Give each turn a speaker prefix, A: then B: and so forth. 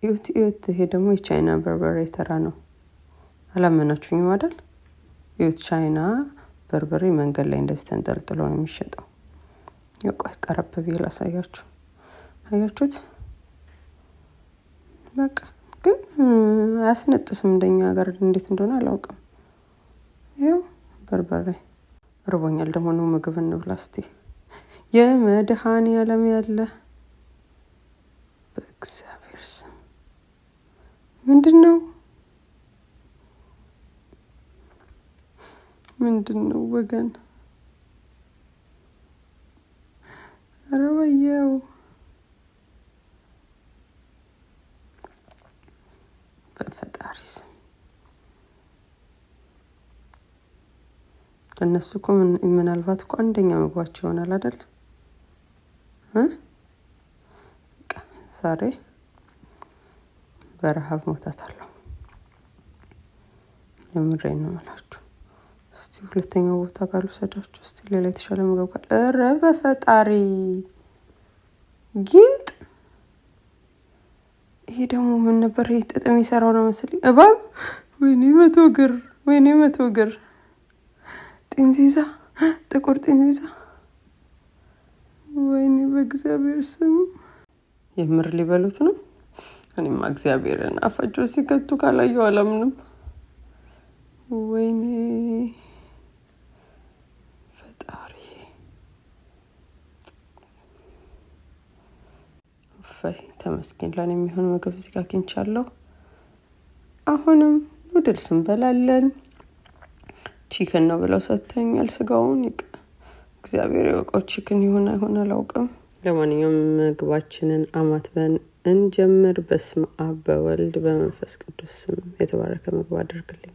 A: እዩት እዩት። ይሄ ደግሞ የቻይና በርበሬ ተራ ነው። አላመናችሁኝም አይደል? እዩት፣ ቻይና በርበሬ መንገድ ላይ እንደዚህ ተንጠልጥሎ ነው የሚሸጠው። ቆይ ቀረብ ብዬ ላሳያችሁ። አያችሁት? በቃ ግን አያስነጥስም። እንደኛ ሀገር እንዴት እንደሆነ አላውቅም። ይኸው በርበሬ። እርቦኛል ደግሞ፣ ነው ምግብ እንብላ እስቲ። የመድኃኔዓለም ያለ፣ በእግዚአብሔር ስም ምንድን ነው? ምንድን ነው ወገን? ኧረ ወየው፣ በፈጣሪ ስም። ለእነሱ እኮ ምናልባት እኮ አንደኛ ምግባቸው ይሆናል አይደል? ዛሬ በረሀብ ሞታታለሁ። የምሬን ነው የምላችሁ። እስቲ ሁለተኛው ቦታ ጋር ልውሰዳችሁ። እስቲ ሌላ የተሻለ ምግብ ካለ። ኧረ በፈጣሪ፣ ጊንጥ! ይሄ ደግሞ ምን ነበር? ይሄ ጥጥ የሚሰራው ነው መሰለኝ። እባብ! ወይኔ 100 እግር፣ ወይኔ 100 እግር። ጥንዚዛ፣ ጥቁር ጥንዚዛ። ወይኔ በእግዚአብሔር ስም፣ የምር ሊበሉት ነው። እኔማ እግዚአብሔርን አፋቸው ሲከቱ ካላየሁ አላምንም። ወይኔ ፈጣሪ፣ እፈይ ተመስገን። ለኔ የሚሆን ምግብ እዚህ ጋር አግኝቻለሁ። አሁንም noodles እንበላለን። Chicken ነው ብለው ሰጥተኛል። ስጋውን እግዚአብሔር ይወቀው። Chicken ይሁን አይሆን አላውቅም። ለማንኛውም ምግባችንን አማትበን እንጀምር። በስመ አብ በወልድ በመንፈስ ቅዱስ ስም የተባረከ ምግብ አድርግልኝ።